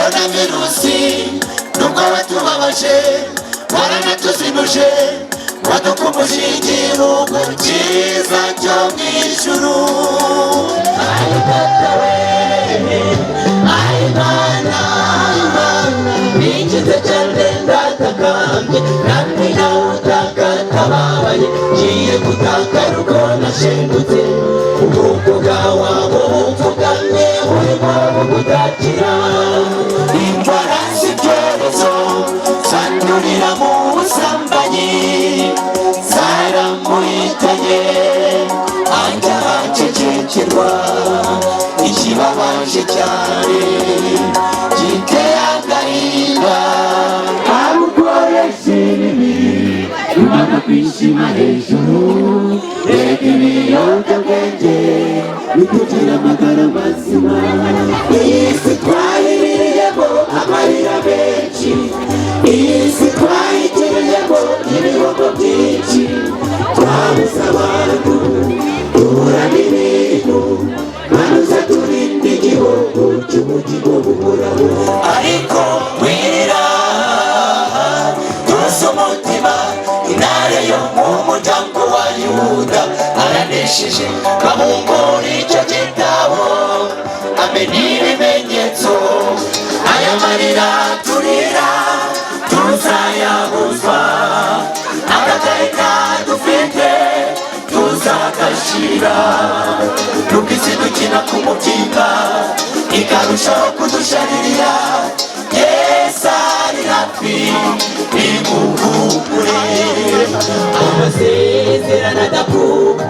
Koronavirusi, nubwo watubabaje, waranatuzinuje, wadukumuje igihugu cyiza cyo mu ijuru. Ayi Data we, ayi Mana, Mana, ninjize cyane, ndatakambye, kandi nawe utakatababaye, ngiye gutakara uko nashengutse. Ubwoko bwawe bupfukamye burimo bugutakira. Indwara z'ibyorezo zandurira mu busambanyi zaramuhitanye, ajya ahacecekerwa. Ikibabaje cyane, giteye agahinda, abukoresha ibibi Imana kwishima hejuru. Reka ibiyobyabwenge bitugira amagara mazima. Iyi si twayiriyemo amarira menshi, iyi si twayigiriyemo ibihombo byinshi, twabuze abantu, tubura n'ibintu. Mana, uze turinde igihugu cy'ubugingo buhoraho. Ariko wirira, tuzi umutima, Intare yo mu muryango wa Yuda aranesheje, babumbura icyo gitabo, amena ibimenyetso. Aya marira turira tuzayabuzwa, aka gahinda dufite tuzagashira. Nubwo isi dukina ku mubyimba, ikarushaho kudusharirira, Yesu ari hafi, nimuhumure. Amasezerano adakuka,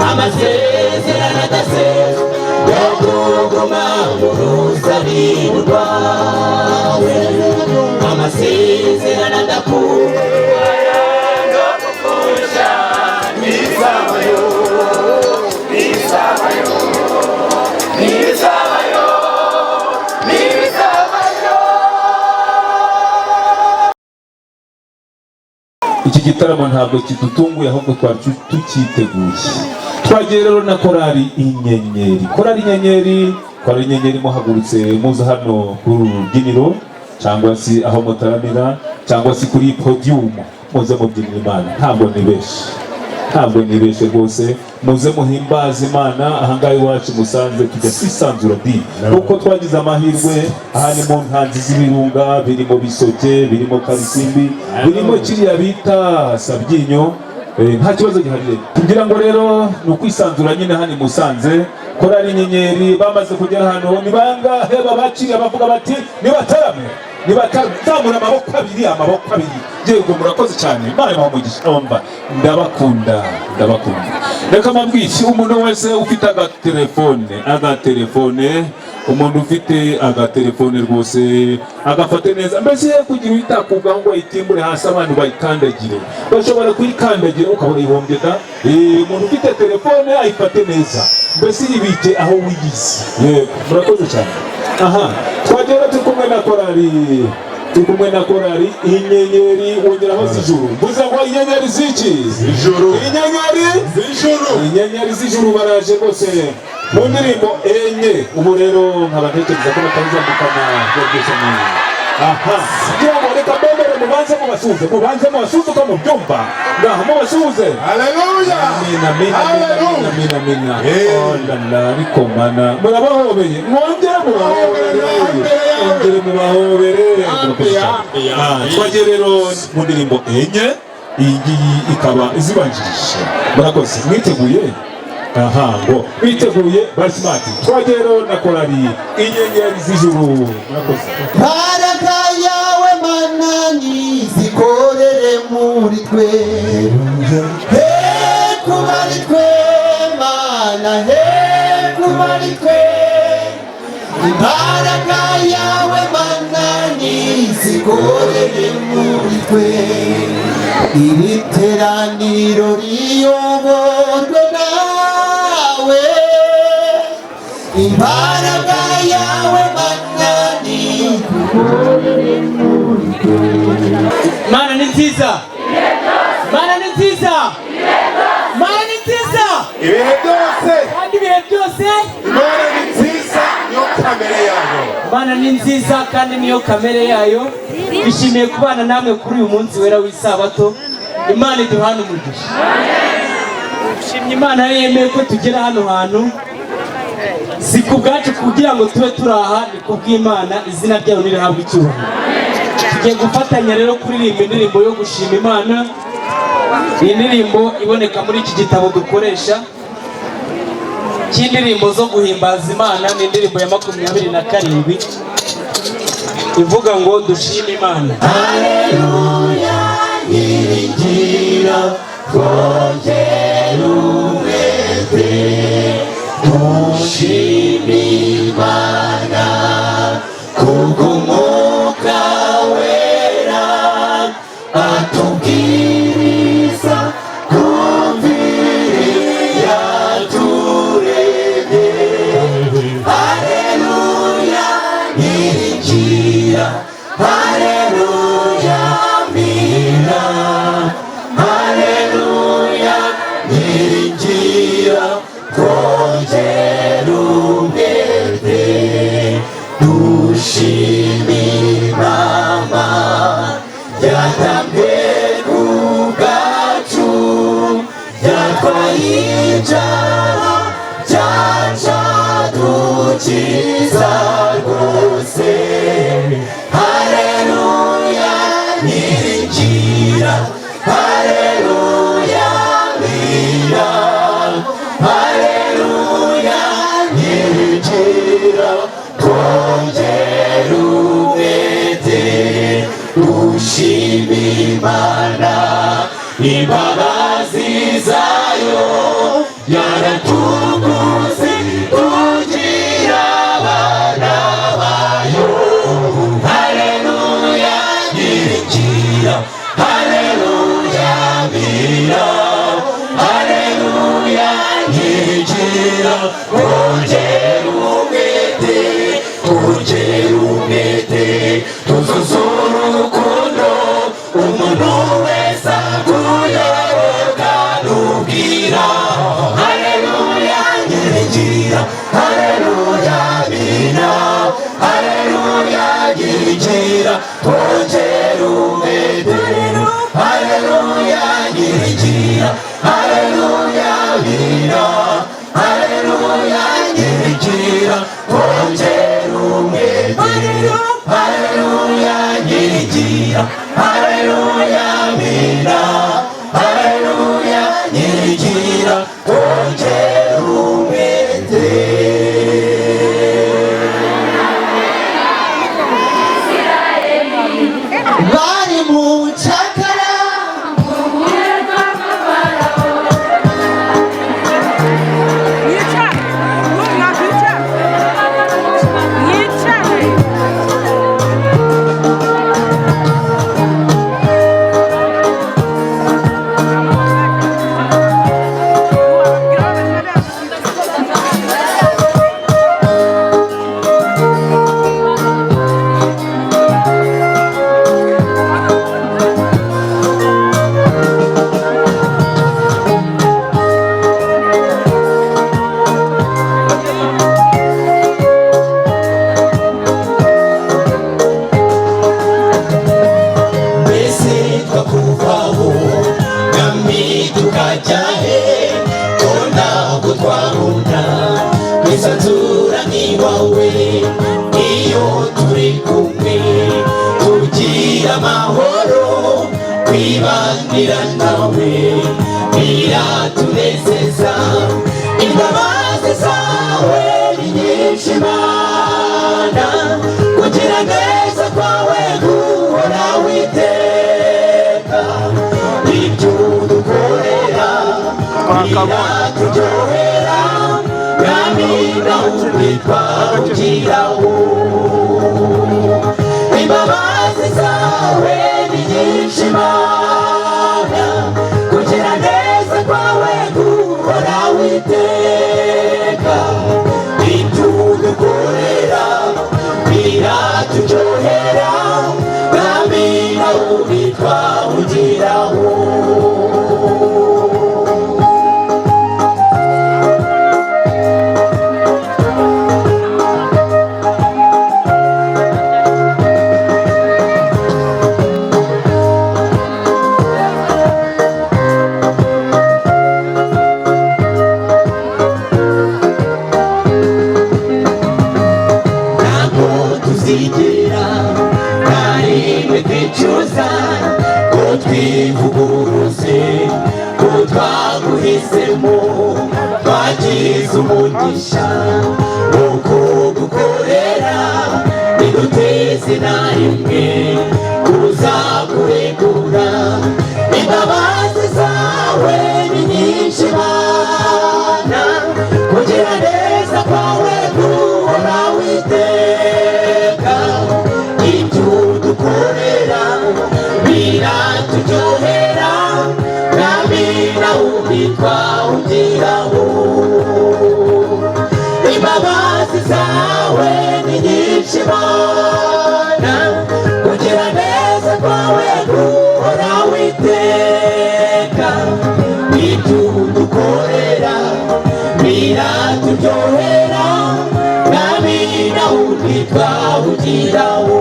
amasezerano adasezwa, yo kuguma mu ruzabibu rwawe, amasezerano adakuka. Ntibizabayo, ntibizabayo, ntibizabayo, ntibizabayo. Iki gitaramo ntabwo kidutunguye, ahubwo twari tukiteguye. Twagiye rero na Korali Inyenyeri. Korali Inyenyeri, Korali Inyenyeri, muhagurutse muza hano kuri uru rubyiniro, cyangwa se aho mutaramira, cyangwa se kuri podium, muze mubyinira Imana. Ntabwo nibeshe, ntabwo nibeshe rwose. Muze muhimbaze Imana. Ahangaha iwacu Musanze tujya twisanzura di, kuko twagize amahirwe. Aha ni mu ntanzi z'ibirunga, birimo Bisoke, birimo Karisimbi, birimo kiriya bita Sabyinyo. Nta kibazo gihari rero. Kugira ngo rero ni ukwisanzura nyine hano i Musanze. Korali Inyenyeri bamaze kugera hano, ni bangahe babakiriye bavuga bati nibatarame, nibatarame? Zamura amaboko abiri, amaboko abiri. Yego, murakoze cyane, Imana ibahe umugisha. Umva, ndabakunda, ndabakunda. Reka mbabwire, umuntu wese ufite agatelefone, agatelefone, umuntu ufite agatelefone rwose agafate neza, mbese kugira uyitakubwaho ngo ayitimbure hasi, abantu bayikandagire. Bashobora kuyikandagira ukabona ihombye da. Umuntu ufite telefone ayifate neza, mbese yibike aho wiyizi. Yego, murakoze cyane. Aha twagera, turi kumwe na korali, turi kumwe na Korali Inyenyeri wongeraho z'Ijuru. Mvuze ngo Inyenyeri z'iki? Z'Ijuru. Inyenyeri Z'Ijuru. Inyenyeri z'Ijuru baraje rwose mu ndirimbo enye. Ubu rero nkaba ntekereza ko batazambukana rwose. Aha kugira ngo reka mbemere mubanze mubasuhuze, mubanze mubasuhuze uko mubyumva. Ngaha mubasuhuze. Haleluya! Amina, amina, amina, amina, amina. Hey. Oh la la, ariko Mana, murabahobeye, mwongere mubahobere, mwongere mubahobere. Murakoze cyane. Ah, twagiye rero mu ndirimbo enye, iyi ngiyi ikaba izibanjirije. Murakoze, mwiteguye? Aha ngo mwiteguye, bari smart. Twagiye rero na Korali Inyenyeri z'Ijuru. Murakoze. Mbaraga yawe Mana zikorere muri twe, he kuba ari twe, Mana, he kuba ari twe. Imbaraga yawe Mana zikorere muri twe, iri teraniro riyoborwe nawe. Imbaraga yawe Mana zikorere muri twe. Mana ni nziza, Mana ni nziza, Mana ni nziza. Ibihe byose. Kandi ibihe byose. Imana ni nziza, niyo kamere yayo. Mana ni Imana ni nziza kandi niyo kamere yayo. Twishimiye kubana namwe kuri uyu munsi wera w'isabato. Imana iduhane umugisha. Dushimye Imana yo yemeye ko tugera hano hantu, si ku bwacu kugira ngo tube turi aha, ni ku bw'Imana. Izina ryayo nirihabwe icyubahiro. Tugiye gufatanya rero kuririmba indirimbo yo gushima Imana. Iyi ndirimbo iboneka muri iki gitabo dukoresha cy'indirimbo zo guhimbaza Imana, ni indirimbo ya 27 ivuga ngo dushime Imana. Haleluya, nyiringira twongera umwete, dushima Imana kubw'Umwuka Wera atubwiriza kumvira yaturemye. Haleluya, nyiringira, haleluya, mira, haleluya, nyiringira twongera umwete, dushima Imana yatambwe ku bwacu, yatwaye ibyaha byacadukiza rwose. Haleluya, nyiringira, haleluya, mira, haleluya, nyiringira twongera umwete, dushima Imana imbabazi zayo yaratuguze tugira abana bayo. Haleluya, nyiringira, haleluya, mira, haleluya, nyiringira twongera umwete, twongera umwete, tuzuzura urukundo, umuntu wese akuyoboka n'ubwira. Haleluya, nyiringira, haleluya, mira, haleluya, nyiringira twongera umwete. Haleluya, nyiringira, haleluya, mira, haleluya, nyiringira twongera umwete. Haleluya, nyiringira, haleluya, mira, haleluya, nyiringira twongera umwete. Bari mu ncakara. Mwicare. Mbese twakuvaho Mwami tukajya he, ko ntabwo twabona kwisanzura nk'iwawe? Iyo turi kumwe tugira amahoro, kwibanira nawe biratunezeza. Imbabazi zawe ni nyinshi Mana, kugira neza kwawe guhora witeka, ibyo udukorera biraturyohera Mwami, nawe twawugiraho. Imbabazi zawe ni nyinshi Mana, kugira neza kwawe guhora witeka, ibyo udukorera biraturyohera Mwami, nawe twawugiraho. Ntituzigera na rimwe twicuza ko twivuguruze, ko twaguhisemo. Twagize umugisha wo kugukorera, ntiduteze na rimwe kuzakurekura. Imbabazi zawe ni nyinshi Mana, kugira neza kwawe guhoraho iteka. Ibyo udukorera biraturyohera, Mwami, nawe twawugiraho. Imbabazi zawe ni nyinshi Mana, kugira neza kwawe guhoraho iteka. Ibyo udukorera biraturyohera, Mwami, nawe twawugiraho.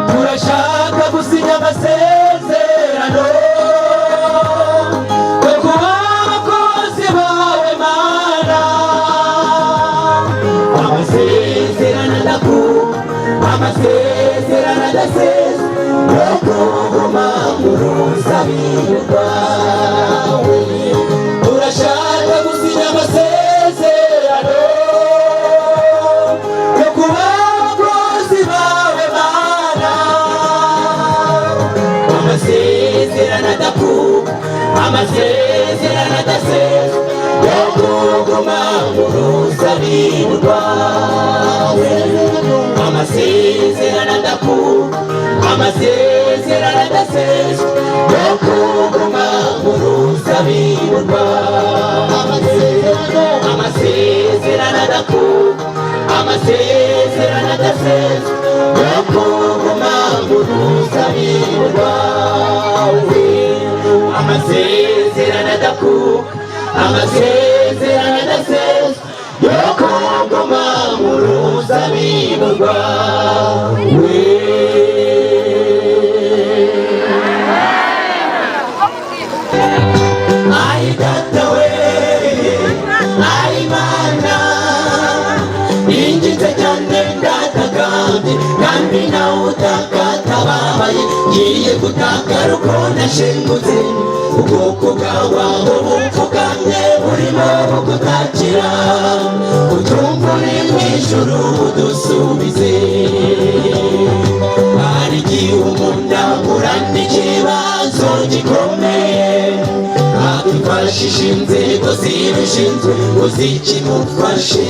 Turashaka gusinya amasezerano yo kuba abakozi bawe Mana, amasezerano adakuka, amasezerano adasesa, yo kuguma mu ruzabibu rwawe. Turashaka gusinya amasezerano yo kuba abakozi bawe Mana, amasezerano adakuka, amasezerano adasesa, yo kuguma mu ruzabibu rwawe. Amasezerano adakuka, amasezerano adasesa, yo kuguma mu ruzabibu rwawe. Amasezerano adakuka, amasezerano adasesa, yo kuguma mu ruzabibu rwawe. Amasezerano adakuka, amasezerano adasesa, yo kuguma mu ruzabibu rwawe. Ai Data we, ai Mana, ninginze cyane ndatakambye, kandi nawe utakatababaye. Ngiye gutakara uko nashengutse, ubwoko bwawe aho bupfukamye burimo bugutakira. Utumva uri mu ijuru, udusubize. Hari igihe umuntu ahura n'ikibazo gikomeye, akifashisha inzego zibishinzwe ngo zikimufashe,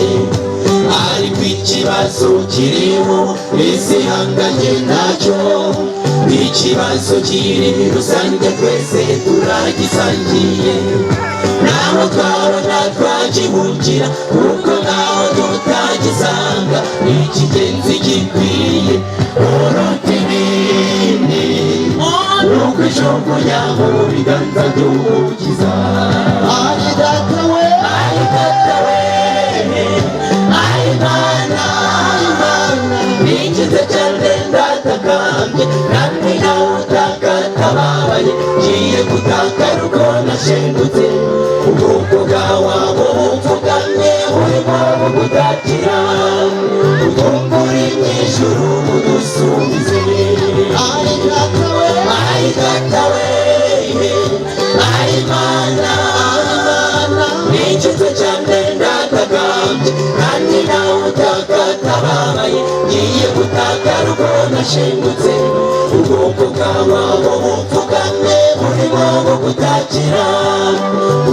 ariko ikibazo kiriho isi ihanganye nacyo, ikibazo kiri rusange, twese turagisangiye. Naho twabona twagihungira, kuko naho tutagisanga, icy'ingenzi gikwiye kuruta ibindi ni ukwijugunya mu biganza by'Umukiza. Ai Data we, Ai Data we, ai Mana, ninginze cyane ndatakambye, kandi nawe utakatababaye. Ngiye gutakara uko nashengutse, ubwoko bwawe aho bupfukamye burimo bugutakira. Utumva uri mu ijuru, udusubize. Ai Data we, Ai Data we, ai Mana, ninginze cyane ndatakambye, kandi nawe utakatababaye. Ngiye gutakara uko nashengutse, ubwoko bwawe aho bupfukamye burimo bugutakira.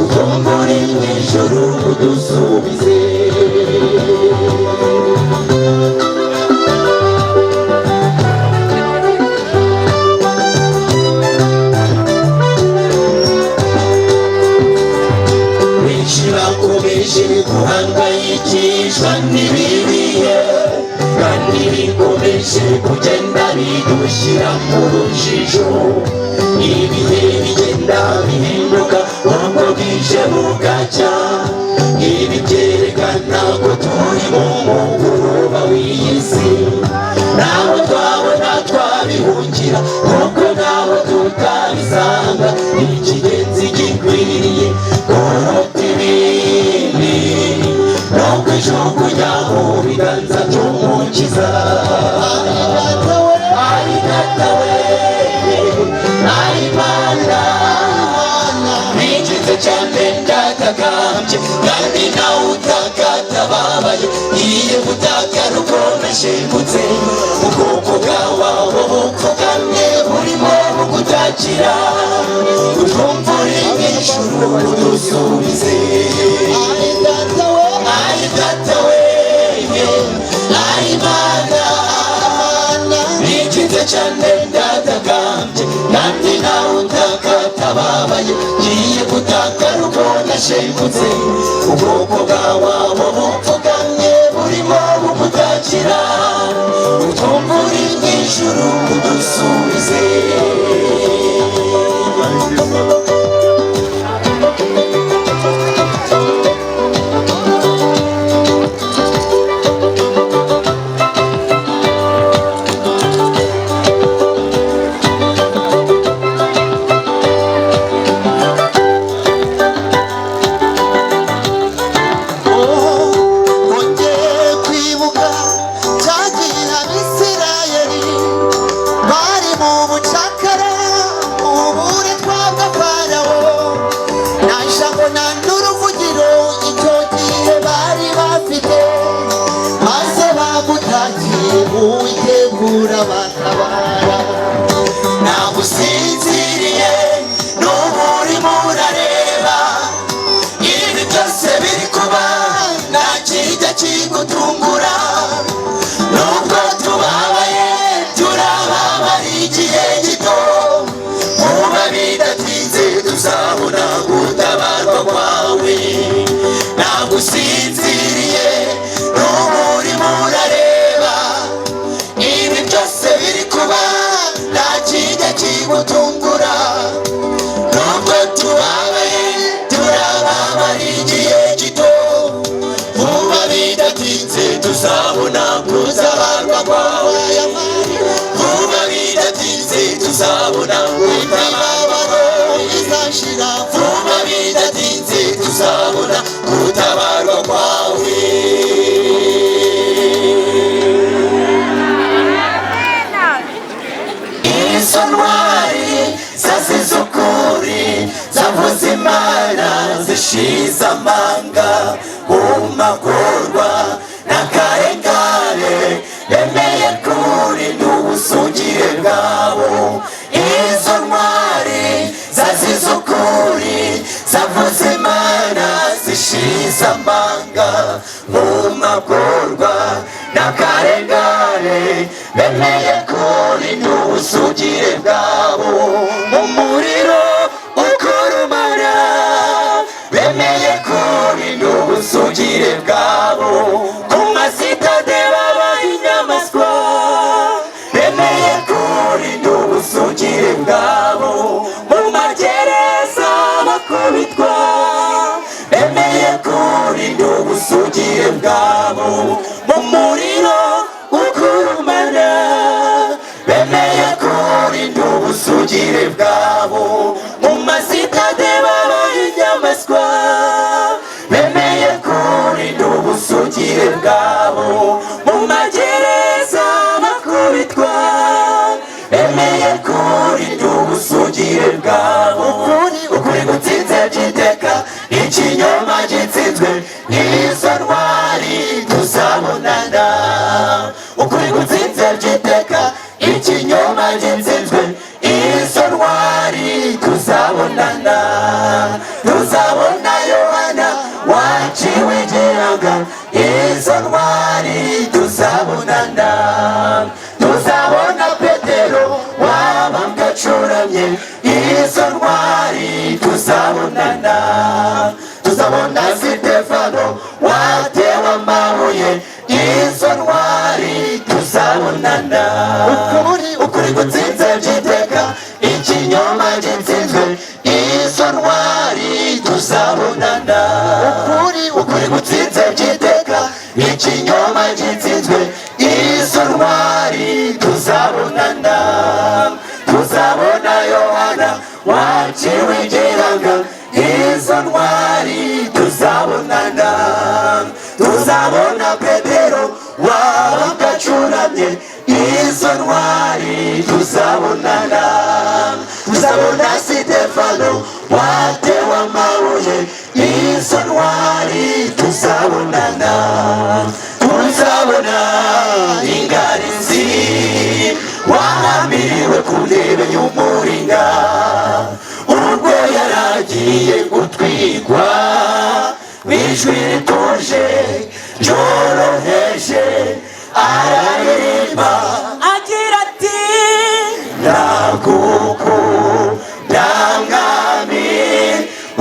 Utumva uri mu ijuru, udusubize. Benshi bakomeje guhangayikishwa n'ibibihe, kandi bikomeje kugenda bidushyira mu rujijo. Ibihe bigenda bigenda bihinduka uko bwije bugacya. Ibi byerekana ko turi mu mugoroba w'iyi si. Ntaho twabona twabihungira, kuko ntaho tutabisanga. Icy'ingenzi gikwiriye kuruta ibindi ni ukwijugunya mu biganza by'Umukiza. Ari Data we, ari Mana, ninjize cyane ndatakambye, kandi nawe utakatababaye. Ngiye gutaka rukomeje gutse ubwoko bwawe bupfukamye burimo bugutakira. Utwumva uri mu ijuru udusubize. Ari Data we, Ari Data we, ari Mana, ninjize cyane ndatakambye, kandi nawe utakatababaye. Ngiye gutaka rukonashengutse ubwoko bwawe bupfukamye burimo bugutakira. Utwumva uri mu ijuru udusubize. Ongeye kwibuka cya gihe Abisirayeli bari mu bucakara, uburetwa bwa Farawo. Nta jambo nta n'uruvugiro icyo gihe bari bafite, maze bagutakiye Uwiteka batabara. Ntabwo usinziriye n'ubu urimo urareba ibi byose biri kuba, nta kijya kigutungura. Nubwo tubabaye turababara igihe gito, vuba bidatinze tuzabona gutabarwa kwawe. Ntabwo usinziriye n'ubu urimo urareba ibi byose biri kuba, nta kijya kigutungura. Nubwo tubabaye turababara igihe gito, vuba bidatinze tuzabona gutabarwa kwawe. Vuba bidatinze tuzabona gutabarwa kwawe. Izashira. Vuba bidatinze tuzabona gutabarwa kwawe. Izo ntwari zazize ukuri, zavuze Imana zishize amanga, mu magorwa n'akarengane bemeye kurinda ubusugire bwabo. Izo ntwari zazize ukuri, zavuze Imana zishize amanga, mu magorwa n'akarengane bemeye kurinda ubusugire bwabo. Mu muriro ukurumara bemeye kurinda ubusugire bwabo. Ku masitade babaye inyamaswa bemeye kurinda ubusugire bwabo. Mu magereza bakubitwa bemeye kurinda ubusugire bwabo. Mu muriro ukurumana bemeye kurinda ubusugire bwabo. Mu masitade babaye inyamaswa bemeye kurinda ubusugire bwabo. Mu magereza bakubitwa bemeye kurinda ubusugire bwabo. Ukuri gutsinze by'iteka, ikinyoma gitsinzwe n'izo ntwari tuzabonana. Ukuri gutsinze by'iteka, ikinyoma gitsinzwe izo ntwari tuzabonana. Tuzabona Yohana waciwe igihanga, izo ntwari tuzabonana. Tuzabona Petero wabambwe acuramye, izo ntwari tuzabonana. Tuzabona Sitefano watewe amabuye, izo ntwari tuzabonana. Ukuri gutsinze by'iteka, ikinyoma gitsinzwe. Tuzabonana. Ukuri, ukuri gutsinze by'iteka, ikinyoma gitsinzwe. Izo ntwari tuzabonana. Tuzabona Yohana waciwe igihanga. Izo ntwari tuzabonana. Tuzabona Petero wabaga acuramye. Izo ntwari tuzabonana. Tuzabona Sitefano watewe amabuye. Izo ntwari tuzabonana. Tuzabona Ingarinzi wahambiriwe ku ntebe y'umuringa, ubwo yaragiye gutwikwa, ijwi rituje ryoroheje araririmba agira ati: "Ndagukunda Mwami,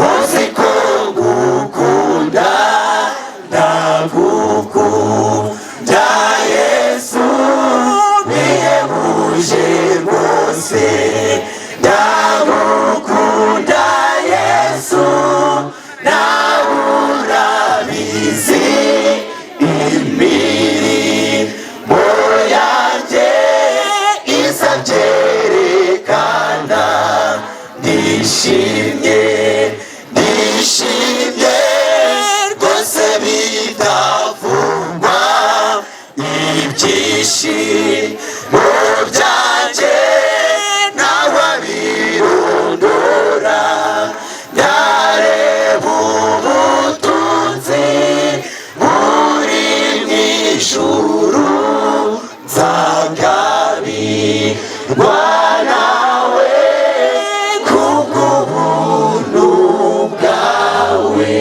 uzi ko ngukunda. Ndagukunda Yesu bihebuje rwose. Ndagukunda Yesu, nawe urabizi. Imirimo yanjye izabyerekana. Ndishimye, ndishimye rwose bitavugwa. Ibyishimo byanjye nawe abirundura. Ndareba ubutunzi buri mu ijuru, nzagabirwa nawe kubw'ubuntu bwawe."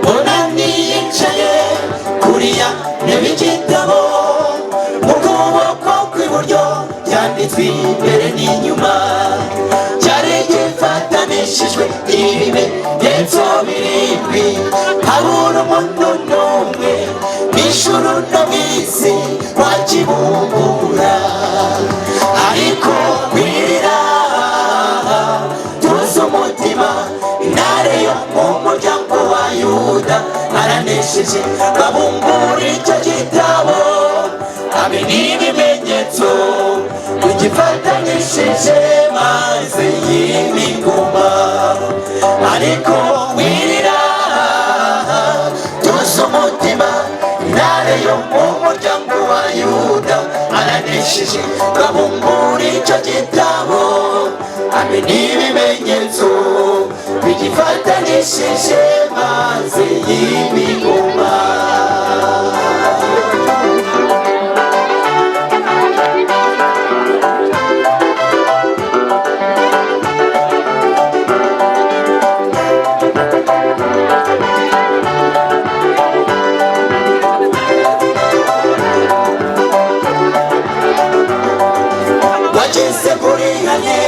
Mbona niyicaye kuriya ntebe, igitabo mu kuboko kw'iburyo, cyanditswe imbere n'inyuma, cyari gifatanishijwe ibimenyetso birindwi. Habura umuntu n'umwe mw'ijuru no mu isi wakibumbura. Ariko wirira, tuzi umutima, Intare yo mu muryango wa Yuda aranesheje, babumbura icyo gitabo hamwe n'ibimenyetso bigifatanishije, maze y'imiguma. Ariko wirira, tuzi umutima, Intare yo mu muryango wa Yuda aranesheje, babumbura icyo gitabo hamwe n'ibimenyetso bigifatanishije, maze y'imiguma." Wageze kuri hane,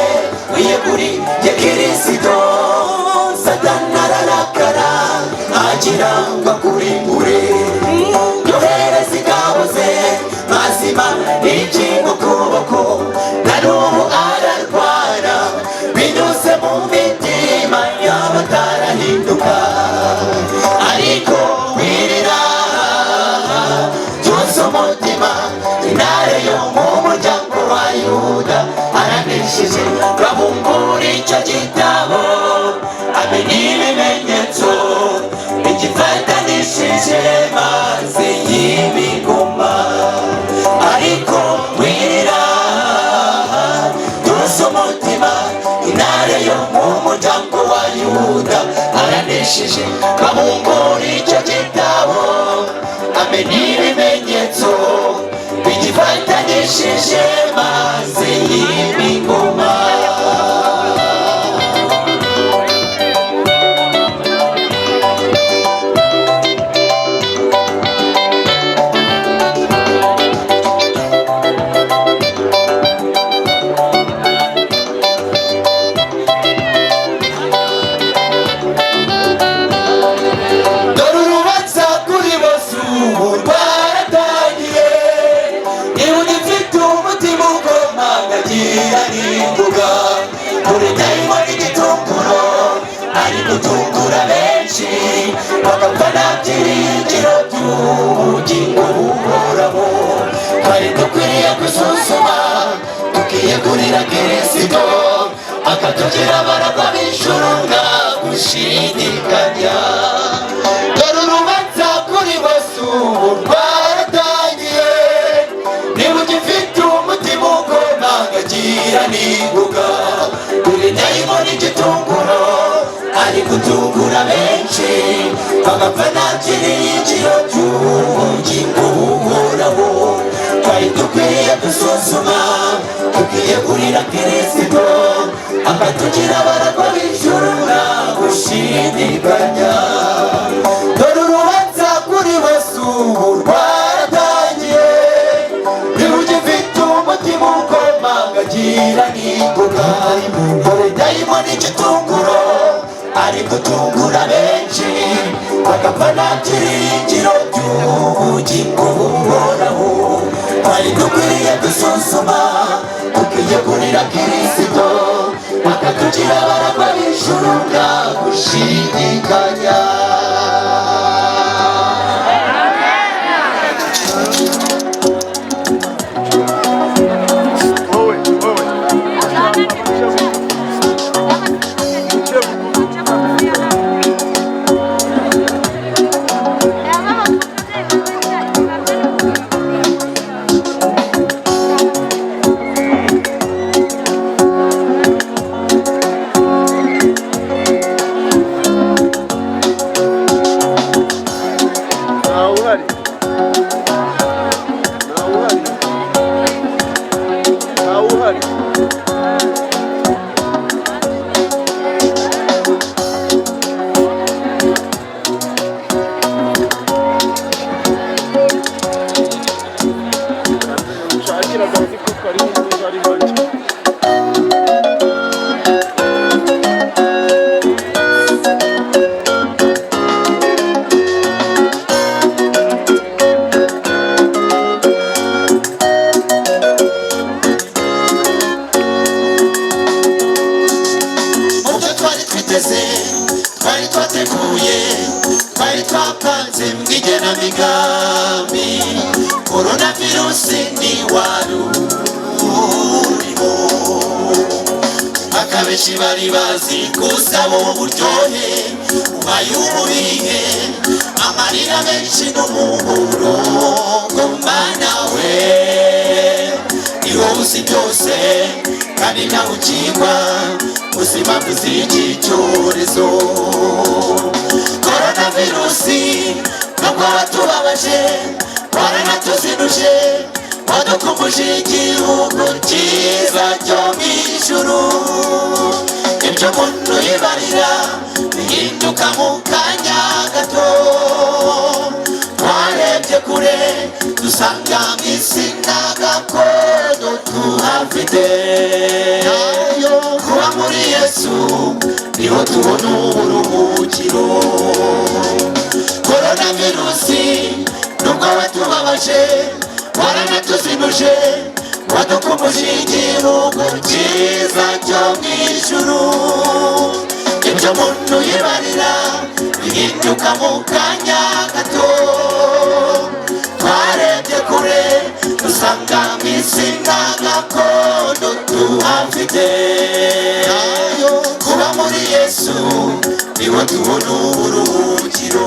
wiyeguriye Kirisito, Satani ararakara agira ngo akurimbure. Yohereza ingabo ze mazima n'ikingo kuboko, na n'ubu ararwana binyuze mu mitima y'abatarahinduka. Ariko wirira, tuzi umutima, Intare yo mu muryango wa Yuda aranesheje, babumbura icyo gitabo hamwe n'ibimenyetso bigifatanishije, maze y'ibigoma. Ariko wirira, tuzi umutima, Intare yo mu muryango wa Yuda Aranesheje, babumbura icyo gitabo, amena ibimenyetso bigifatanyishije maze yima ingoma. Dore urubanza kuri bose ubu rwaratangiye. Niba ugifite umutima ukomanga, gira n'imbuga. Dore dayimoni igitunguro ari gutungura benshi, bagapfa nta byiringiro by'ubugingo buhoraho. Twari dukwiriye gusuzuma tukiyegurira Kirisito, akatugira abaragwa b'ijuru nta gushidikanya. Dore urubanza kuri bose ubu rwaratangiye. Niba ugifite umutima ukomanga, gira n'imbuga. Dore dayimoni igitunguro ari gutungura benshi, bagapfa nta byiringiro by'ubugingo buhoraho. Twari dukwiye gusuzuma tukiyegurira Kirisito, akatugira abaragwa b'ijuru nta gushidikanya. Dore urubanza kuri bose ubu rwaratangiye. Niba ugifite umutima ukomanga, gira n'imbuga. Dore dayimoni igitunguro ari gutungura benshi, bagapfa nta byiringiro by'ubugingo buhoraho. Twari dukwiriye gusuzuma tukiyegurira Kirisito, akatugira abaragwa b'ijuru nta gushidikanya. Wowe wowe, uciye bugufi. Ntawe uhari, ntawe uhari, ntawe uhari. Nshakira akazi ko kari niba ari hanjye. Mu byo twari twiteze, twari twateguye, twari twapanze mu igenamigambi, korona virusi ntiwari urimo. Akabenshi bari bazi gusaba uburyohe ubaye ububihe, amarira menshi n'umuburo. Ngo Mana we, ni wowe uzi byose kandi ntawe ukingwa ubuzima bw'iki cyorezo korona virusi. Nubwo watubabaje, waranatuzinuje, wadukumbuje igihugu cyiza cyo mu ijuru. Ibyo umuntu yibarira bihinduka mu kanya gato. Twarebye kure dusanga mu isi nta gakondo tuhafite. Kuba muri Yesu niho tubona uburuhukiro. Korona virusi, nubwo watubabaje, waranatuzinuje, wadukumbuje igihugu cyiza cyo mu ijuru. Ibyo umuntu yibarira bihinduka mu kanya gato. Twarebye kure dusanga mu isi nta gakondo tuhafite. Kuba muri Yesu niho tubona uburuhukiro.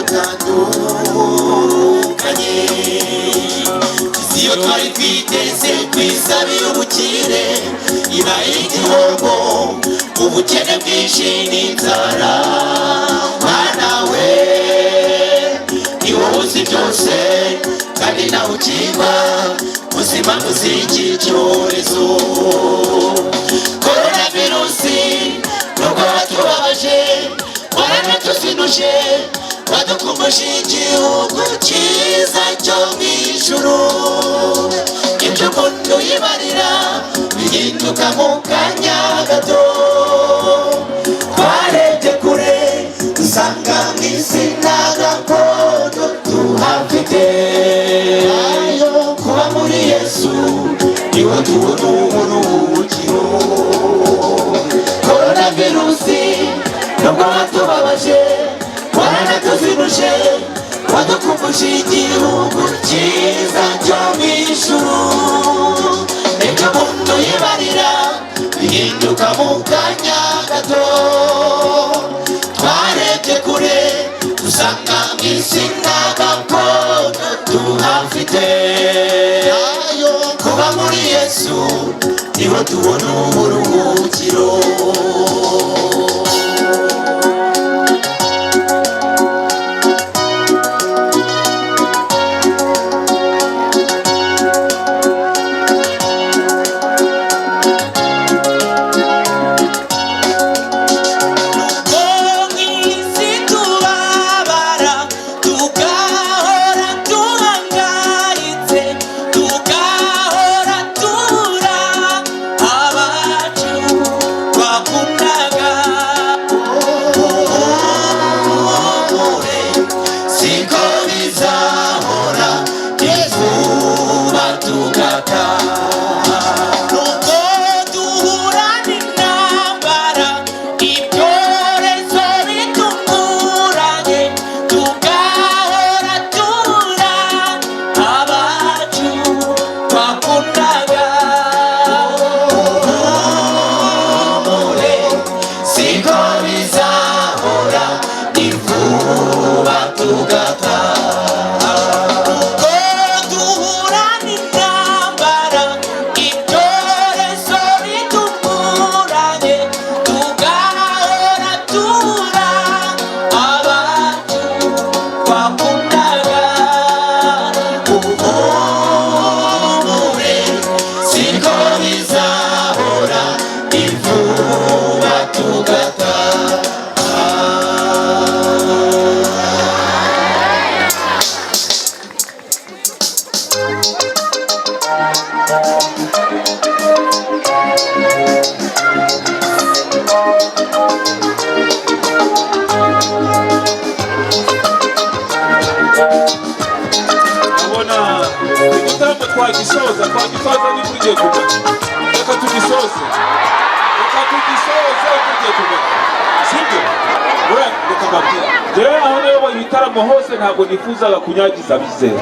butandukanye. Isi yo twari twiteze twisabiye ubukire ibaye igihombo, ubukene bwinshi n'inzara. Mana we, ni wowe uzi byose kandi nawe ukimba ubuzima buz'iki cyorezo. Korona virusi, nubwo watubabaje, waranatuzinuje, wadukumbuje igihugu cyiza cyo mu ijuru. Ibyo umuntu yibarira bihinduka mu kanya gato. Twarebye kure dusanga mu isi nta gakondo tuhafite. Ayo kuba muri Yesu niho tubona uburuhukiro. Korona virusi, nubwo watubabaje, waranatuzinuje, wadukumbuje igihugu cyiza cyo mu ijuru. Ibyo umuntu yibarira bihinduka mu kanya gato. Twarebye kure dusanga mu isi nta gakondo tuhafite. Ayo kuba muri Yesu niho tubona uburuhukiro. Isi tubabara, tugahora duhangayitse, tugahora tura abacu twakundaga. Humure, siko bizahora, izuba tugataha. Nuko duhura n'intambara, ibyorezo bitunguranye, tugahora tura abacu twakundaga. Humure, siko bizahora, izuba tugataha. Nuko duhura n'intambara, ibyorezo bitunguranye, tugahora tura abacu twakundaga. Humure, siko bizahora, izuba tugataha. Ndabona igitaramo twagisoza, twagisoza niba ugiye kugana. Reka tugisoze, reka tugisoze tugiye kugana, sibyo? Ura, reka mbabwire, njyewe aho nayoboye ibitaramo hose ntabwo nifuzaga kunyagiza abizera.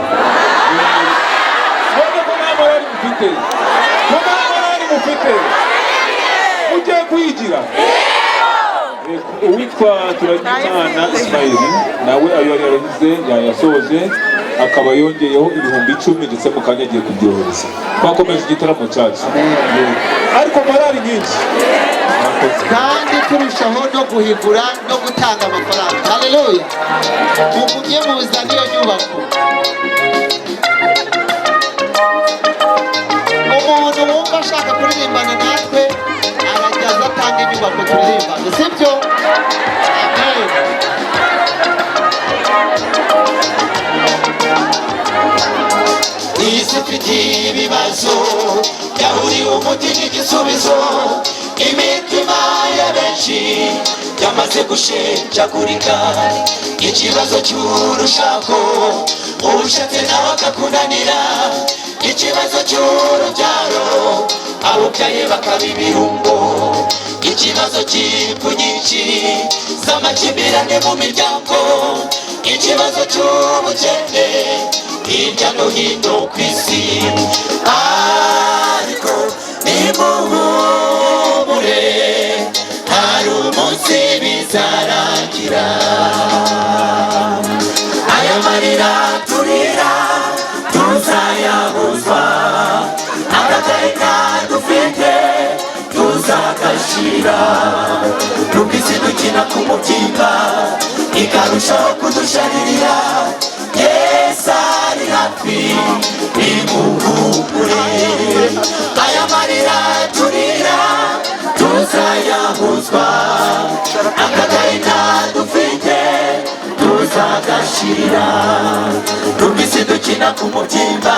Mbonye ko nta morali mufite, ko nta morali mufite, mugiye kwigira. Uwitwa Turagimana Ismail nawe ayo yari yarahize yayasoje, akaba yongeyeho 10,000, ndetse mu kanya agiye kubyohereza. Twakomeje igitaramo cyacu ariko morali nyinshi. Murakoze. Kandi turushaho no guhigura no gutanga amafaranga. Haleluya! Mugumye muzana iyo nyubako. Umuntu wumva ashaka kuririmbana natwe arajya aza atanga inyubako turirimbane, sibyo? Amen. Isi ifite ibibazo yahuriye umuti n'igisubizo. Imitima ya benshi yamaze gushenjagurika. Ikibazo cy'urushako, ushatse nawe akakunanira. Ikibazo cy'urubyaro, abubyaye bakaba ibirungo. Ikibazo cy'impfu nyinshi z'amakimbirane mu miryango. Ikibazo cy'ubukene hirya no hino ku isi. Ariko nimuhumure, hari umunsi bizarangira. Aya marira turira tuzayahuzwa, agahinda dufite tuzagashira. Nubwo isi dukina ku mubyimba ikarushaho kudusharirira, Yesu ari hafi nimuhumure. Aya marira turira tuzayahuzwa, akagahinda dufite tuzagashira. Nubwo isi dukina ku mubyimba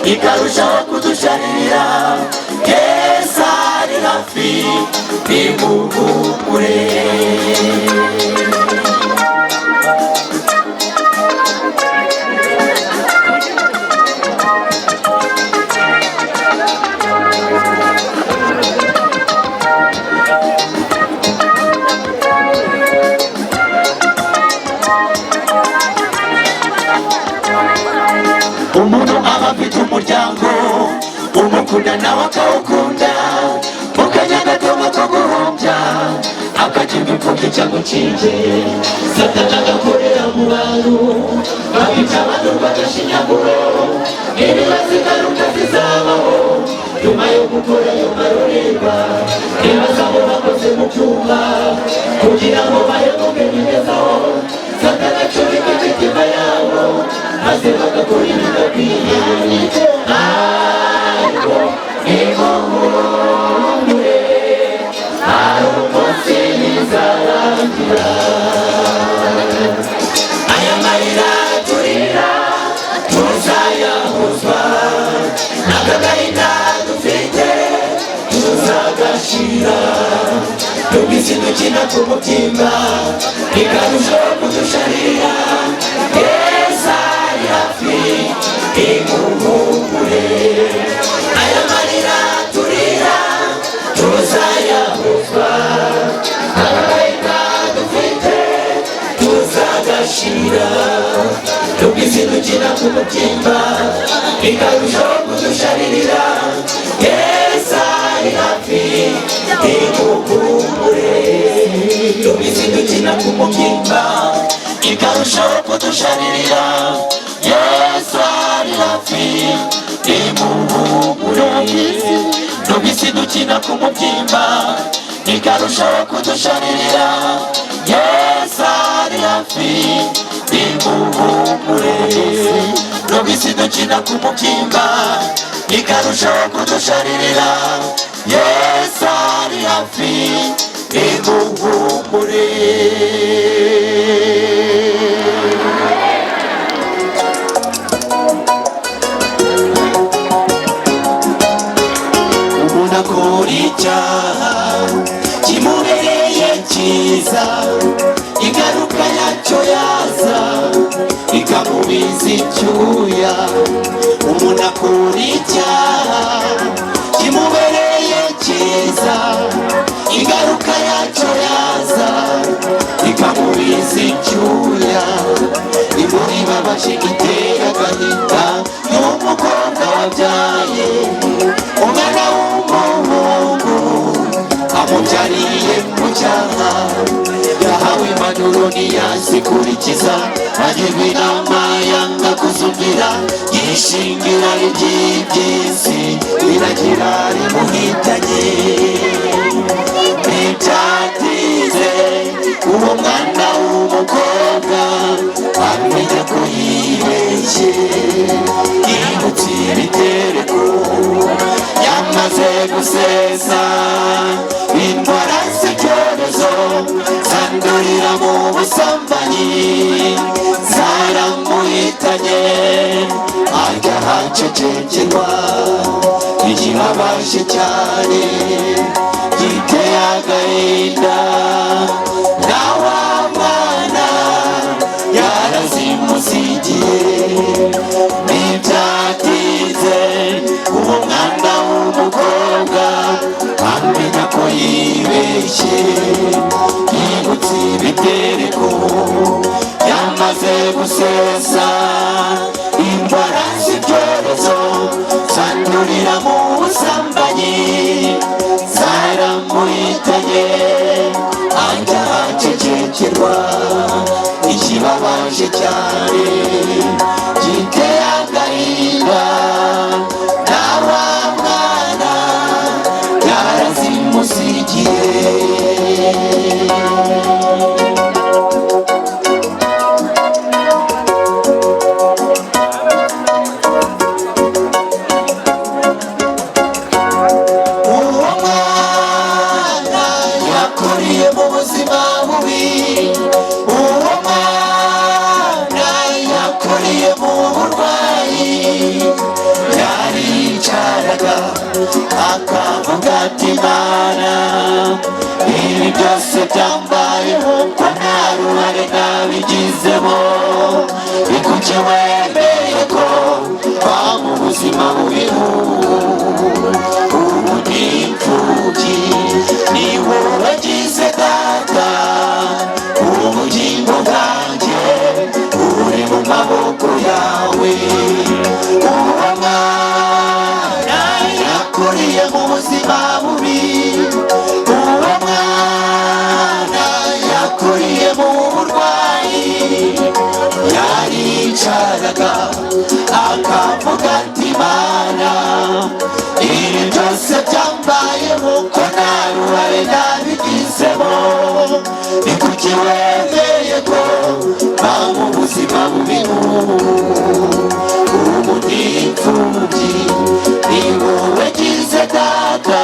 ikarushaho kudusharirira, Yesu ari hafi nimuhumure. Umuntu aba afite umuryango umukunda nawe akawukunda, mu kanya gato ko guhumbya akagirwa imfubyi cyangwa inshinge. Satani agakorera mu bantu bakica abantu bagashinyaguro. Ibibazo ingaruka zizabaho nyuma yo gukora ayo marorerwa, nibaza abo bakoze mu byuma kugira ngo bahemuke bigezaho. Satani acurika imitima yabo maze bagakora ibidakwiye. Ariko nimuhumure, hari umunsi bizarangira. Aya marira turira tuzayahuzwa, n'akagahinda dufite tuzagashira. Nubwo isi dukina ku mubyimba ikarushaho kudusharira, Yesu ari hafi nimuhumure. Aya marira turira tuzayahuzwa, agahinda dufite tuzagashira. Nubwo isi dukina ku mubyimba ikarushaho kudusharirira, Yesu ari hafi nimuhumure. Nubwo isi dukina ku mubyimba ikarushaho kudusharirira, Yesu ari hafi nimuhumure. Nubwo isi dukina ku mubyimba ikarushaho kudusharirira, Yesu ari hafi nimuhumure. Nubwo isi dukina ku mubyimba ikarushaho kudusharirira, Yesu ari hafi nimuhumure. Umuntu akora icyaha kimubereye cyiza, ingaruka yacyo yaza ikamubiza icyuya. Umuntu akora icyaha kimubereye cyiza, ingaruka yacyo yaza ikamubiza icyuya. Inkuru ibabaje itera agahinda y'umukobwa wabyaye umwana w'umuhungu amubyariye mu cyaha. Yahawe impanuro ntiyazikurikiza, agirwa inama yanga kuzumvira, yishingira iby'iby'isi biragira rimuhitanye. Ntibyatinze uwo mwana w'umukobwa amenya ko yibeshye, yibutse ibitereko yamaze gusesa. Indwara z'ibyorezo zandurira mu busambanyi zaramuhitanye, ajya ahacecekerwa. Ikibabaje cyane giteye agahinda, na wa mwana yarazimusigiye. Ntibyatinze uwo mwana w'umukobwa amenya ko yibeshye, yibutse ibitereko yamaze gusesa. Indwara z'ibyorezo zandurira mu busambanyi zaramuhitanye, ajya ahacecekerwa. Ikibabaje cyane giteye agahinda, na wa mwana yarazimusigiye. Uwo mwana yakuriye mu buzima bubi, uwo mwana yakuriye mu burwayi. Yaricaraga akavuga ati: "Mana, ibi byose byambayeho ko nta ruhare nabigizemo, ni kuki wemeye ko mba mu buzima bubi? Ubu ni imfubyi, ni wowe wagize data. Ubugingo bwanjye buri mu maboko yawe." Uwo mwana yakuriye mu buzima bubi, uwo mwana yakuriye mu burwayi. Yaricaraga akavuga ati: "Mana, ibi byose byambayeho ko nta ruhare nabigizemo, ni kuki wemeye ko mba mu buzima bubi? Ubu ni imfubyi, ni wowe gize data.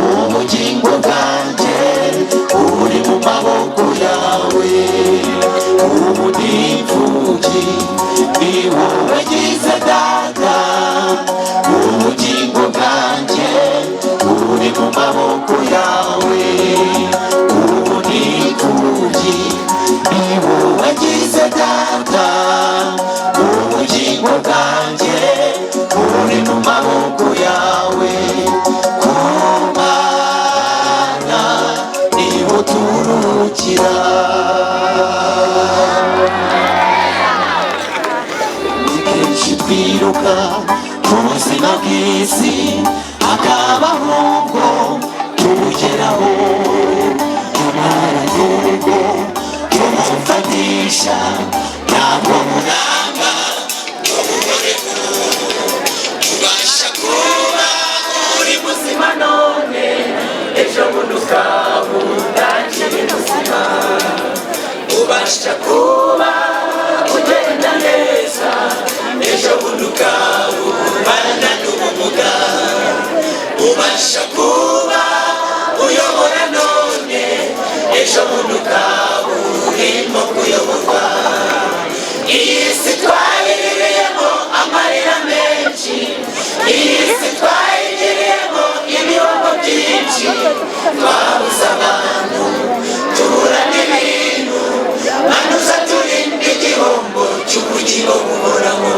Ubugingo bwanjye buri mu maboko yawe." Ubu ni imfubyi, ni wowe gize data. Ubugingo bwanjye buri mu maboko yawe. Ubu ni imfubyi, ni wowe gize data. Ubugingo bwanjye buri mu maboko yawe. Ku Mana niho turuhukira. Ni kenshi twiruka ku buzima bw'isi, hakabaho ubwo tubugeraho, nyamara n'ubwo tumufatisha ntabwo buramba. Ubasha kuba uri muzima none, ejo bundi ukaba utakiri muzima. Ubasha kuba ugenda neza, ejo bundi ukaba ubana n'ubumuga. Ubasha kuba uyobora none, ejo bundi ukaba urimo kuyoborwa. Iyi si twayiririyemo amarira menshi, iyi si twayigiriyemo ibihombo byinshi. Twabuze abantu, tubura n'ibintu. Manuza turinde igihombo cy'ubugingo buhoraho.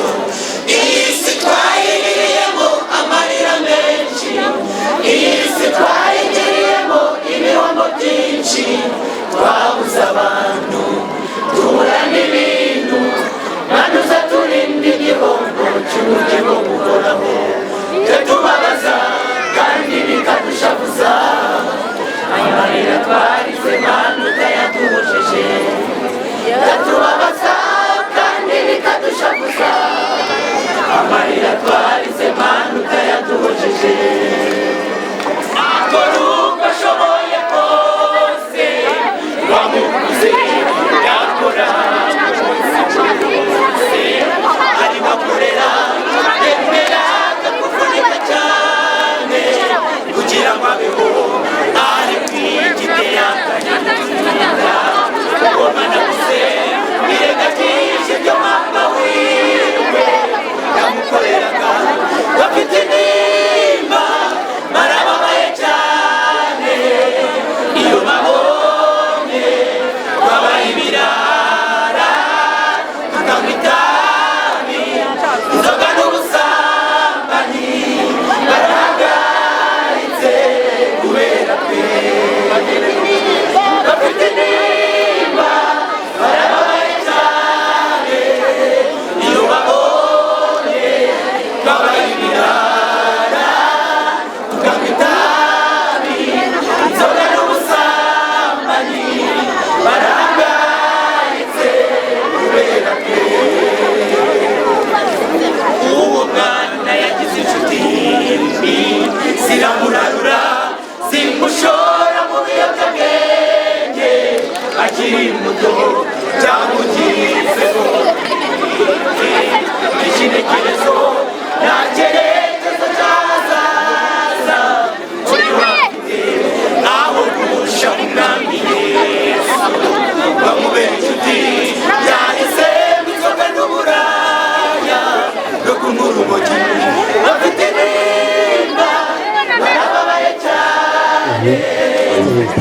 Iyi si twayiririyemo amarira menshi, iyi si twayigiriyemo ibihombo byinshi. Twabuze abantu, tubura n'ibintu. Manuza turinde igihombo cy'ubugingo buhoraho. Twe tubabaza kandi bikadushavuza, amarira twarize Mana utayaduhojeje. Tubabaza kandi bikadushavuza.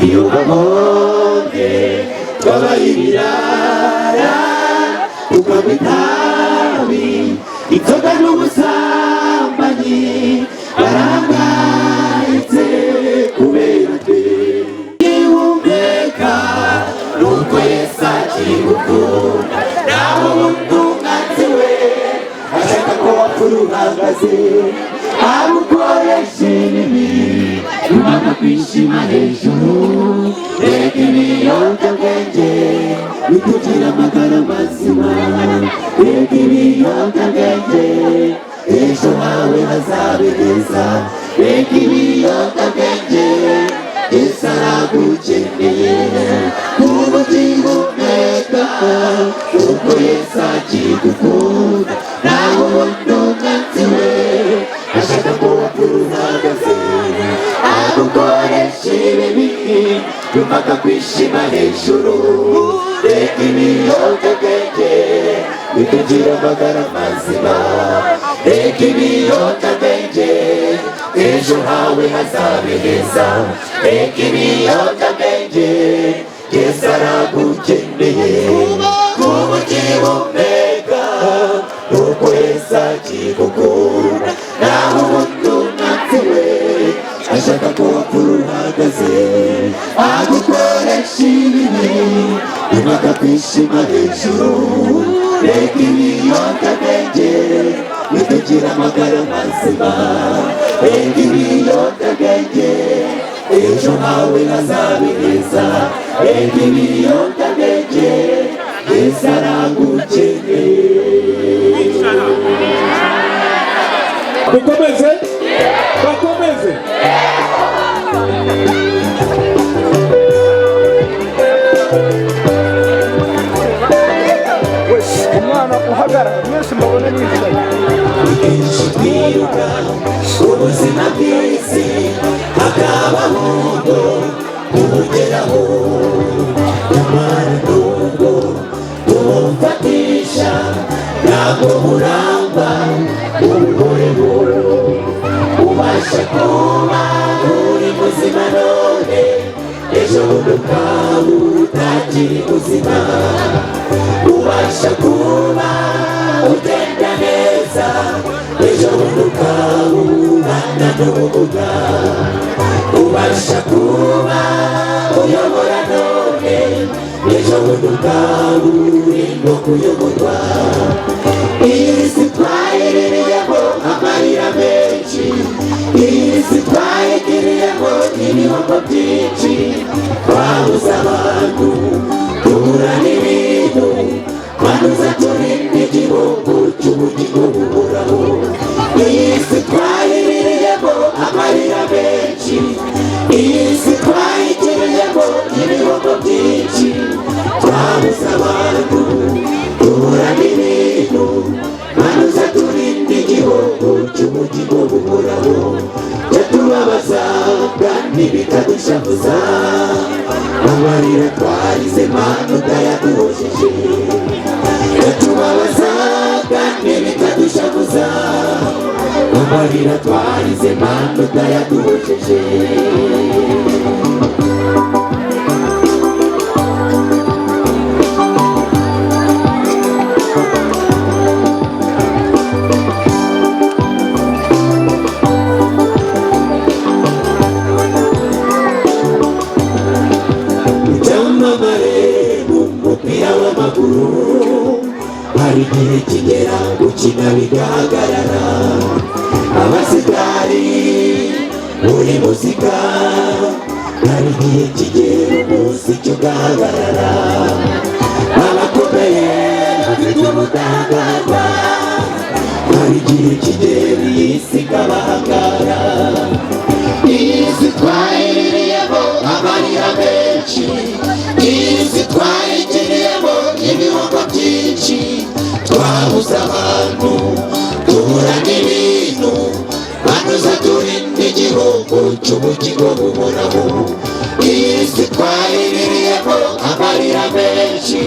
Iyo babonye twabaye ibirara, tukanywa itabi, inzoga n'ubusambanyi, barahangayitse kubera twe. Ihumeka nuko Yesu akigukunda, nawe ubundi umwanzi we ashaka ko wapfura uhagaze, agukoresha ibibi nyuma kwishima hejuru. Reka ibiyobyabwenge bikugira amagara mazima, reka ibiyobyabwenge ejo hawe hazabe heza, reka ibiyobyabwenge Yesu aragukeneye. Ubugingo umweka kuko Yesu akigukunda, nawe ubundi umwanzi we ashaka ko wapfura uhagaze, agukoresha ibibi nyuma akakwishima hejuru. Reka ibiyobyabwenge bikugira amagara mazima, reka ibiyobyabwenge ejo hawe hazabe heza, reka ibiyobyabwenge Yesu aragukeneye. Kubugingo umweka nuko Yesu akigukunda, naho ubundi umwanzi we ashaka ko wapfura uhagaze, agukoresha ibibi nyuma akakwishima hejuru. Reka ibiyobyabwenge bitugira amagara mazima, reka ibiyobyabwenge ejo hawe hazabe heza, reka ibiyobyabwenge Yesu aragukeneye. Dukomeze, bakomeze. Umwana uhagarara mwese mbabone mwicaye. Kenshi twiruka ubuzima bw'isi, hakabaho ubwo kubugeraho, nyamara nubwo tubufatisha ntabwo buramba ubuhoreho. Ubasha kuba uri muzima none, ejo bundi ukaba utakiri muzima. Ubasha kuba ugenda neza, ejo bundi ukaba ubana n'ubumuga. Ubasha kuba uyobora none, ejo bundi ukaba urimo kuyoborwa. Iyi si twayiririyemo amarira menshi, iyi si twayigiriyemo ibihombo byinshi, twabuze abantu tubura n'ibintu, twanuza turinde igihugu cy'ubugingo buhoraho. Iyi si twayiririyemo amarira menshi, iyi si twayigiriyemo ibihombo byinshi, twabuze abantu tubura n'ibintu, twanuza turinde igihugu cy'ubugingo buhoraho. Byatubabaza kandi bikadushavuza, amarira twarize Mana utayaduhojeje. Byatubabaza kandi bikadushavuza, amarira twarize Mana utayaduhojeje. Icyamamare mu mupira w'amaguru, hari igihe kigera gukina bigahagarara. Abasitari muri muzika, hari igihe kigera umuziki ugahagarara. Abakomeye bafite ubudahangarwa, hari igihe kigera iyi si ikabahangara. Iyi si twayiririyemo amarira menshi, iyi si twayigiriyemo ibihombo byinshi, twabuze abantu tubura n'ibintu, banuza turinde igihugu cy'ubugingo buhoraho. Iyi si twayiririyemo amarira menshi,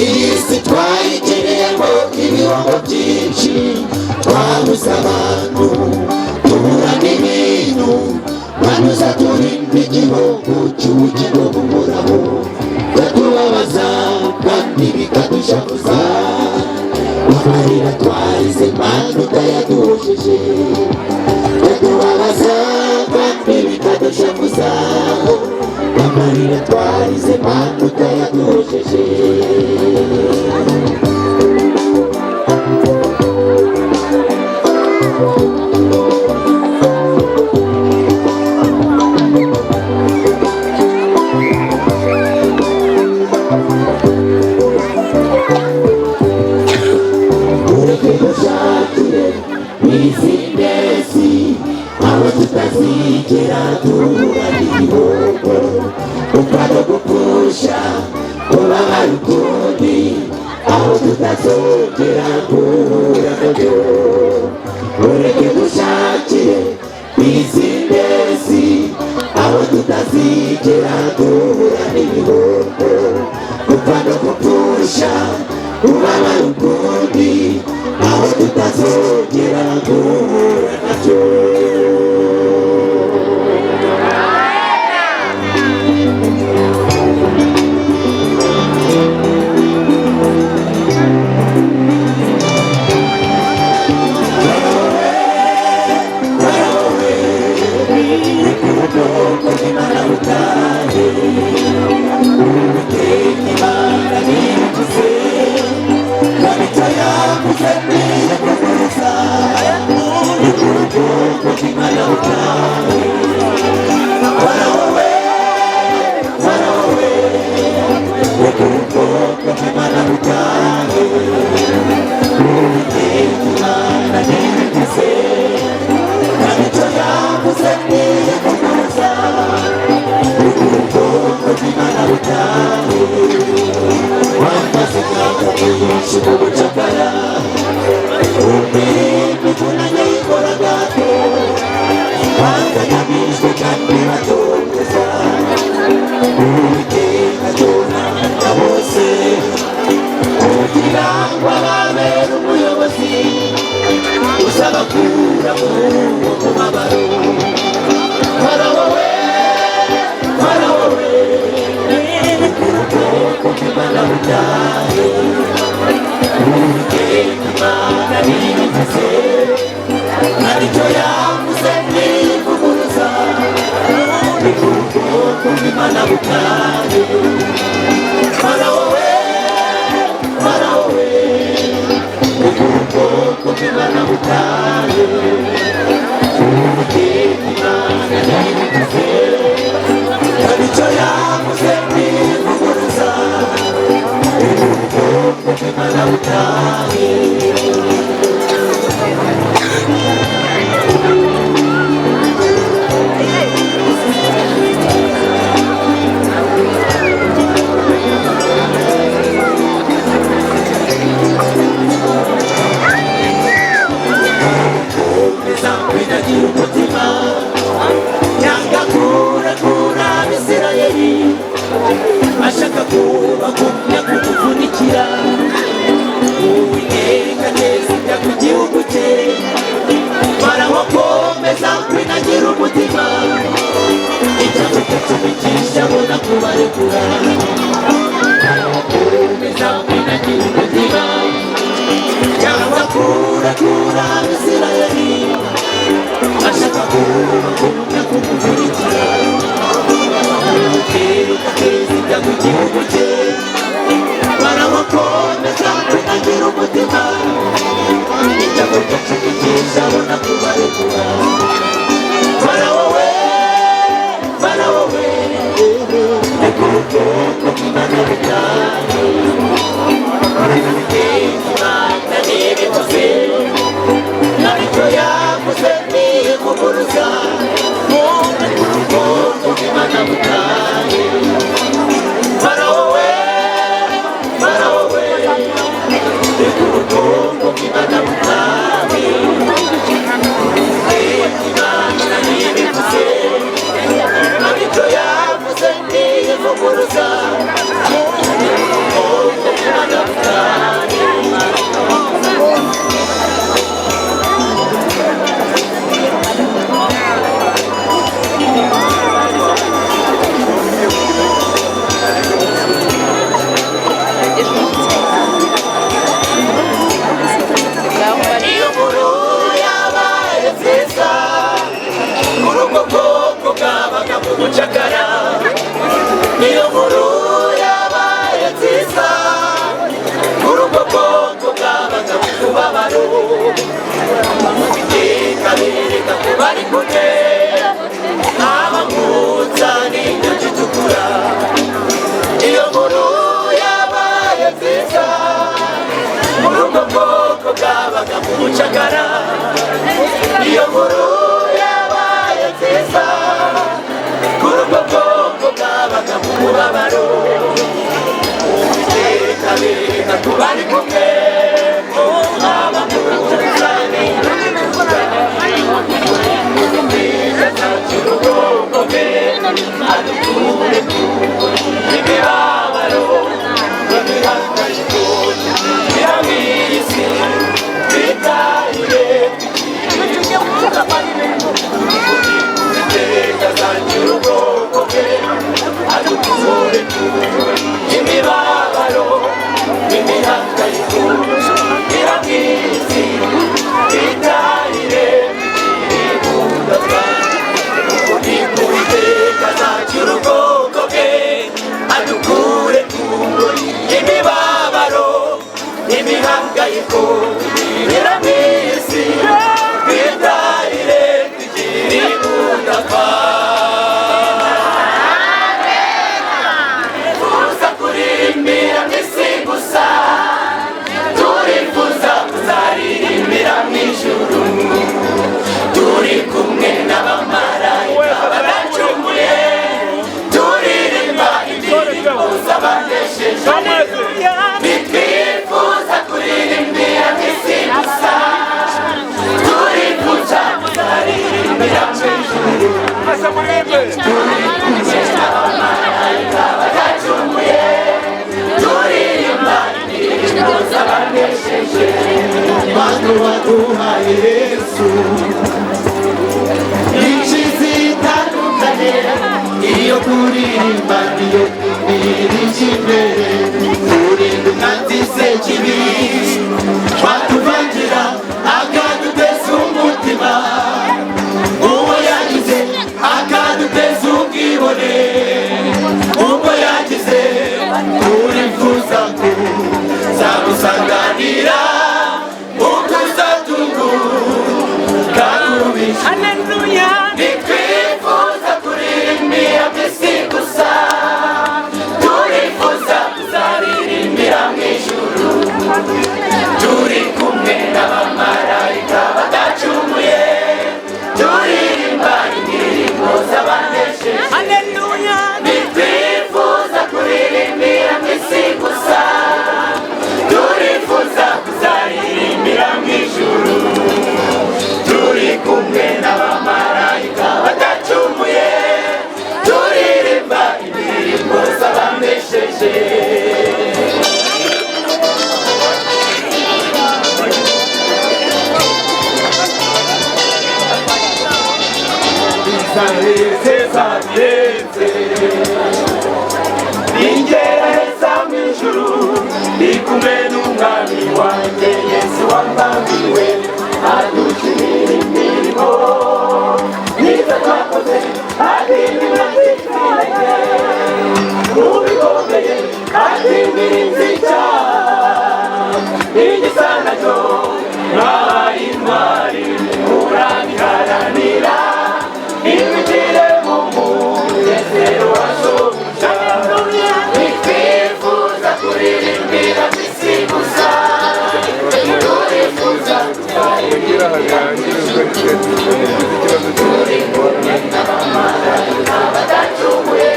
iyi si twayigiriyemo ibihombo byinshi, twabuze abantu tubura n'ibintu, Manuza turinde igihugu cy'ubugingo buhoraho. Batubabaza kandi bikadushavuza, amarira twarize Mana utayaduhojeje. Batubabaza kandi bikadushavuza, amarira twarize Mana utayaduhojeje. Ureke dushakire bizinesi aho tutazigera duhura n'igihombo, ukaba gupfusha ubabara ukundi aho tutazongera guhura nabyo. Ureke dushakire bizinesi aho tutazigera duhura n'ibihombo, ukaba gupfusha ubabara ukundi aho tutazongera guhura nabyo. Uzabakura mu mubabaro. Farawo we, Farawo we, ukuboko kw'Imana butahe. Uwiteka Imana ntibivuze, kandi icyo yavuze ntiyivuguruza. Ukuboko kw'Imana butahe. Farawo we, Farawo we, ukuboko kw'Imana butahe. Uwiteka Imana ntibivuze, kandi icyo yavuze ntiyivuguruza. Ukuboko kw'Imana butahe. Kwinagira umutima yanga kurakura Abisirayeli, ashaka kubagumya kuguvunikira. Uwiteka ateza ibyago igihugu cye, barabakomeza kwinagira umutima. Icyago cyacumicisha abona kubarekura. Barabakomeza kwinagira umutima yanga kurakura Abisirayeli, ashaka kubagumya kuguvunikira. Uwiteka ateza ibyago igihugu cye, barabakomeza kwinagira umutima. Icyago cyacumicisha abona kubarekura. Farawo we, Farawo we, ukuboko kw'Imana butahe. Uwiteka Imana ntibivuze, kandi icyo yavuze ntiyivuguruza. Ukuboko kw'Imana butahe. Farawo we, Kuririmbira mu isi, twitahire tukiri budapfa. Twifuza kuririmbira mu isi gusa, turifuza kuzaririmbira mu ijuru, turi kumwe n'abamarayika badacumuye, turirimba indirimbo z'abanesheje. Ntitwifuza kuririmbira mu isi gusa, turifuza kuzaririmbira mu ijuru, turi kumwe n'abamarayika badacumuye, turirimba indirimbo z'abanesheje. Bantu baduhaye Yesu nyinshi zitandukanye, iyo kuririmba niyo imirije imbere, turinda umwanzi sekibi watuvangira akaduteza umutima, uwo yagize akaduteza ubwibone, ubwo yagize turifuza kuzamusanganira ukuzatunguka kubije. Ntitwifuza kuririmbira mu isi gusa, turifuza kuzaririmbira mu ijuru, turi kumwe n'abamarayika badacumuye, turirimba indirimbo z'abanesheje. Ntitwifuza kuririmbira mu isi gusa, turifuza kuzaririmbira mu ijuru, turi kumwe n'abamarayika badacumuye, turirimba indirimbo z'abanesheje. Bizanezeza birenze ningereza mu ijuru, ndi kumwe n'umwami wanjye Yesu wambambiwe, adushimira imirimo myiza twakoze, adindira twitwiranye ubikomeye, adindira inzika igisa nacyo, mwabaye intwari murabiharanira, imigire mu munezero wa shobuja. Ntitwifuza kuririmbira mu isi gusa, turifuza Kugira harangire ikibazo. Turi kumwe n'abamarayika badacumuye,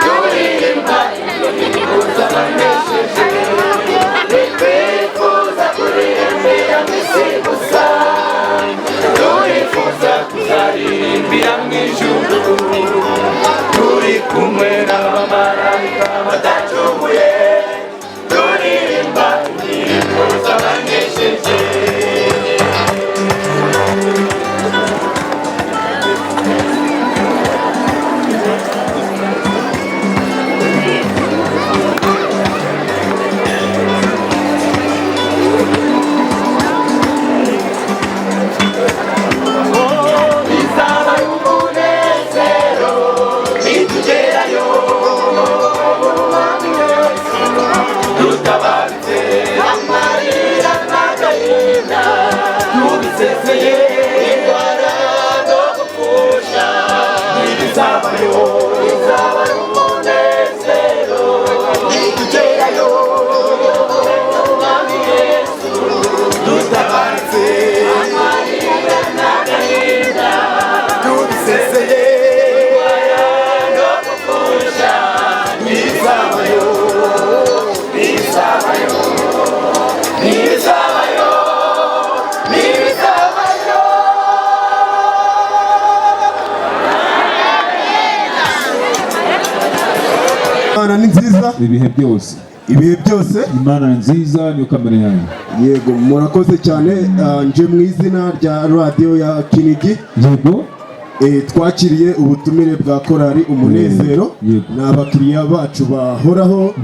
turirimba indirimbo z'abanesheje. Ntitwifuza kuririmbira mu isi gusa, turifuza kuzaririmbira mu ijuru, turi kumwe n'abamarayika badacumuye, turirimba indirimbo z'abanesheje. Bizaba ari umunezero nitugerayo, dutabarutse amarira n'agahinda, tubisezeye indwara no gupfusha, ntibizabayo. Bizaba ari umunezero nitugerayo, dutabarutse amarira n'agahinda, tubisezeye indwara no gupfusha, ntibizabayo, ntibizabayo, ntibizabayo, ntibizabayo. Imana ni nziza ibihe byose. Ibihe byose. Imana ni nziza, niyo kamere yayo. Yego, murakoze cyane. Nje mu izina rya radiyo ya Kinigi. Yego. Twakiriye ubutumire bwa korali Umunezero. Yego. Ni abakiriya bacu bahoraho,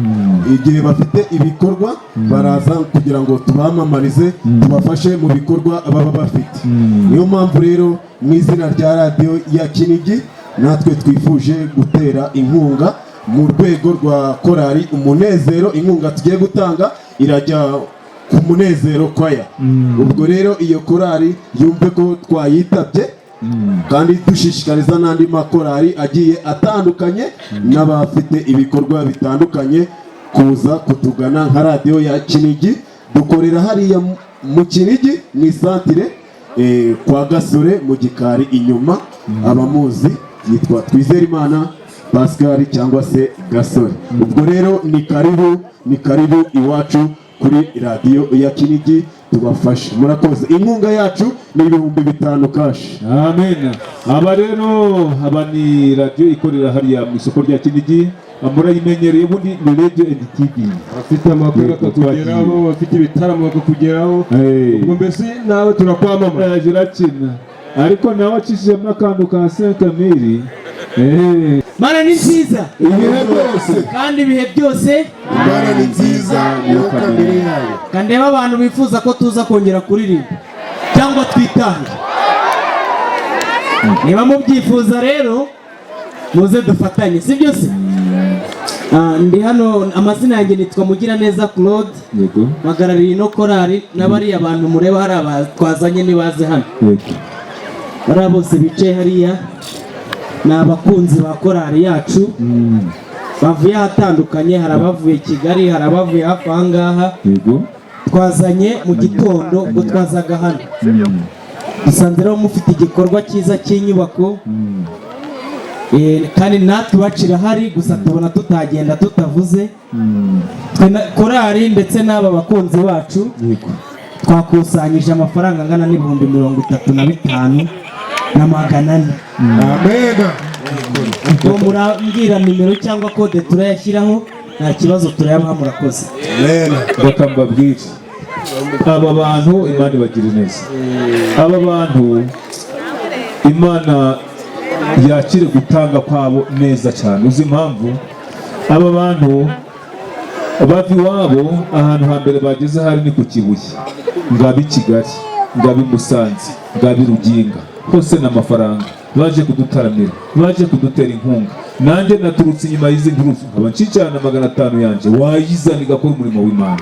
igihe bafite ibikorwa baraza kugira ngo tubamamarize, tubafashe mu bikorwa baba bafite. Niyo mpamvu rero mu izina rya radiyo ya Kinigi natwe twifuje gutera inkunga mu rwego rwa korali Umunezero. Inkunga tugiye gutanga irajya Ku Munezero Kwaya. Ubwo rero iyo korali yumve ko twayitabye, kandi dushishikariza n'andi makorali agiye atandukanye n'abafite ibikorwa bitandukanye kuza kutugana nka Radiyo ya Kinigi. Dukorera hariya mu Kinigi, mu isantire, kwa Gasore, mu gikari inyuma. Abamuzi yitwa Twizerimana Pascal cyangwa se Gasore. Ubwo rero ni karibu, ni karibu iwacu kuri Radiyo ya Kinigi, tubafashe. Murakoze. Inkunga yacu ni 5000 cash. Amen. Aba rero, aba ni radiyo ikorera hariya mu isoko rya Kinigi, murayimenyereye. Ubundi ni Radio and TV. Bafite amakuru Yego, bakakugeraho, bafite ibitaramo bakakugeraho. Ubwo mbese nawe turakwamamaza. Yaje irakina, ariko nawe acishijemo akantu ka 5000. Mana ni nziza. Ibihe byose. Kandi ibihe byose. Imana ni nziza, niyo kamere yayo. Kandeba abantu bifuza ko tuza kongera kuririmba cyangwa twitange. Niba mubyifuza rero, muze dufatanye, si byo se? Ndi hano, amazina yanjye nitwa Mugiraneza Claude. Mpagarariye ino korali n'abariya bantu mureba hari aba twazanye, nibaze hano. Bariya bose bicaye hariya ni abakunzi ba korali yacu, bavuye ahatandukanye. Hari abavuye Kigali, hari abavuye hafi aha ngaha. Twazanye mu gitondo, ubwo twazaga hano dusanze rero mufite igikorwa cyiza cy'inyubako. Kandi natwe iwacu irahari, gusa tubona tutagenda tutavuze. Twe na korali ndetse n'aba bakunzi bacu twakusanyije amafaranga angana n'35,400. Amena. Ubwo murambwira nimero cyangwa kode, turayashyiraho, nta kibazo, turayabaha. Murakoze. Amena. Reka mbabwire, aba bantu Imana ibagire neza. Aba bantu Imana yakire gutanga kwabo neza cyane. Uzi impamvu? Aba bantu bava iwabo, ahantu hambere bageze hari ni ku Kibuye, ngaba i Kigali, ngaba i Musanze, ngaba i Ruginga, hose ni amafaranga. Baje kudutaramira, baje kudutera inkunga. Nanjye naturutse inyuma y'izi nturusu, nkaba nshyikirana 500 yanjye, wayizana igakora umurimo w'Imana.